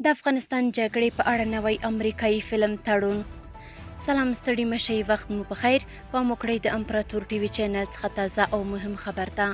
د افغانستان جګړې په اړه نوی امریکایي فلم تړون. سلام، ستړي مشي، وخت مو په خیر. پام وکړئ د امپراتور ټي وي چینل څخه تازه او مهم خبر ته.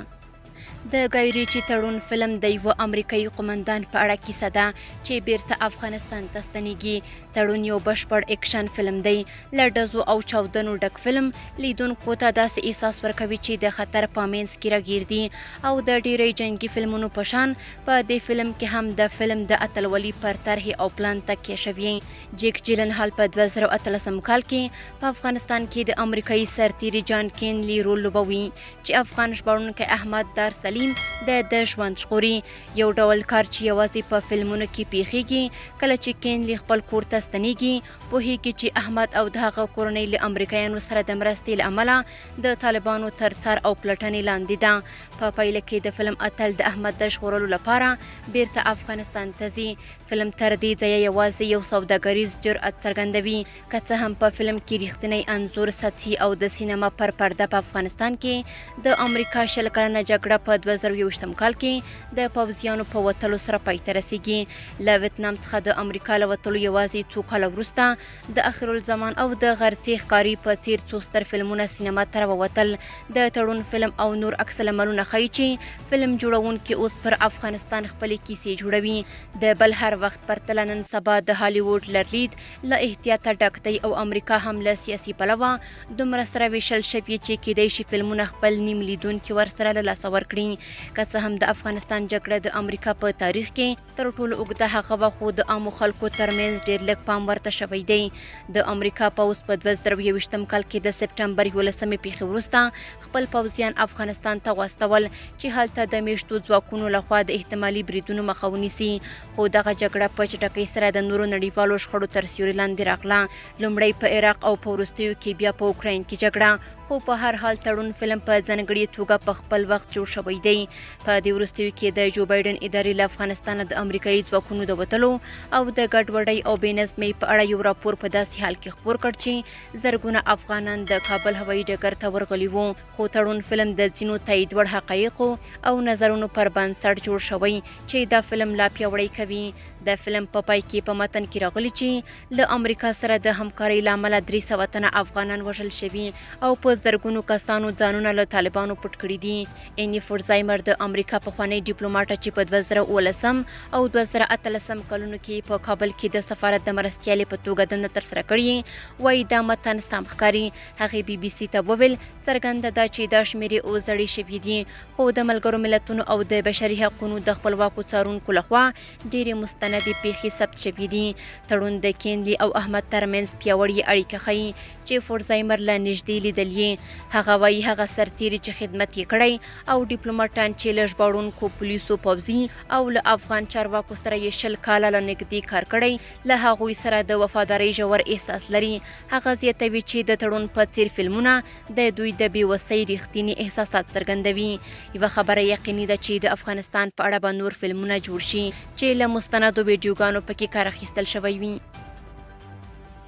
د ګای ریچي تړون فلم د یوه امریکایي قومندان په اړه کیسه ده چې بیرته افغانستان ته ستنیږي. تړون یو بشپړ اکشن فلم دی، له ډزو او چاودنو ډک فلم لیدونکو ته داسې احساس ورکوي چې د خطر په منځ کې راګیر دي، او د ډیری جنګي فلمونو په شان په دې فلم کې هم د فلم د اتلولي پر طرحې او پلان تکیه شوې. جیک جیلنهال په 2018 کال کې په افغانستان کې د امریکایي سرتیري جان کینلي رول لوبوي چې افغان ژباړونکی احمد دار سلیم د ده ژوند ژغوري، یو ډول کار چې یوازې په فلمونو کې پیښیږي. کله چې کینلي خپل کور ته ستنیږي، پوهیږي چې احمد او د هغه کورنۍ له امریکایانو سره د مرستې له امله د طالبانو تر څار او پلټنې لاندې ده. په پایله کې د فلم اتل د احمد د ژغورلو لپاره بیرته افغانستان ته ځي. فلم تر دې ځایه یوازې یو سوداګریز جرأت څرګندوي. که څه هم په فلم کې رښتینی انځور سطحي او د سینما پر پرده په افغانستان کې د امریکا 20 کلنه جګړه په 2021 کال کې د پوځیانو په وتلو سره پای ته رسیږي. له ویتنام څخه د امریکا له وتلو یوازې څو کاله وروسته د اخرالزمان او د غرڅې ښکاري په څیر څو ستر فلمونه سینما ته راووتل. د تړون فلم او نور عکس العملونه ښيي چې فلم جوړونکي اوس پر افغانستان خپلې کیسې جوړوي. د بل هر وخت پرتله نن سبا د هالیووډ لرلید له احتیاطه ډک دی، او امریکا هم له سیاسي پلوه دومره سره ویشل شوې چې کیدای شي فلمونه خپل نیم لیدونکي ورسره له لاسه ورکړي. که څه هم د افغانستان جګړه د امریکا په تاریخ کې تر ټولو اوږده هغه وه، خو د عامو خلکو ترمنځ ډېر لږ پام ورته شوی دی. د امریکا پوځ په 2021 کال کې د سپټمبر 11مې پېښې وروسته خپل پوځیان افغانستان ته واستول چې هلته د میشتو ځواکونو لخوا د احتمالي بریدونو مخه ونیسي، خو دغه جګړه په چټکۍ سره د نورو نړیوالو شخړو تر سیوري لاندې راغله، لومړی په عراق او په وروستیو کې بیا په اوکراین کې جګړه. خو په هر حال تړون فلم په ځانګړي توګه په خپل وخت جوړ شوی دی. په دې وروستیو کې د جو بایډن ادارې له افغانستانه د امریکایي ځواکونو د وتلو او د ګډوډۍ او بې نظمۍ په اړه یو راپور په داسې حال کې خپور کړ چې زرګونه افغانان د کابل هوایي ډګر ته ورغلي وو. خو تړون فلم د ځینو تایید وړ حقایقو او نظرونو پر بنسټ جوړ شوی چې دا فلم لا پیاوړی کوي. د فلم په پای کې په متن کې راغلي چې له امریکا سره د همکارۍ له امله 300 تنه افغانان وژل شوي او په زرګونو کسانو ځانونه له طالبانو پټ کړي دي. ایني فورزایمر، د امریکا پخوانۍ ډیپلوماټه چې په 2017 او 2018 کلونو کې په کابل کې د سفارت د مرستیالې په توګه دنده ترسره کړې، وایي دا متن سم ښکاري. هغې بي بي سي ته وویل، څرګنده ده چې دا شمېرې اوس زړې شوې دي، خو د ملګرو ملتونو او د بشري حقونو د خپلواکو څارونکو لخوا ډېرې مستندې پېښې ثبت شوې دي. تړون د کینلي او احمد ترمنځ پیاوړې اړیکه ښيي چې فورزایمر له نږدې لیدل یې. هغه وایي هغه سرتیري چې خدمت یې کړی او ډیپلوماټان چې له ژباړونکو، پولیسو، پوځي او له افغان چارواکو سره یې 20 کاله له نږدې کار کړی، له هغوی سره د وفادارۍ ژور احساس لري. هغه زیاتوي چې د تړون په څیر فلمونه د دوی د بې وسۍ رښتیني احساسات څرګندوي. یوه خبره یقیني ده چې د افغانستان په اړه به نور فلمونه جوړ شي چې له مستندو ویډیوګانو پکې کار اخیستل شوی وي.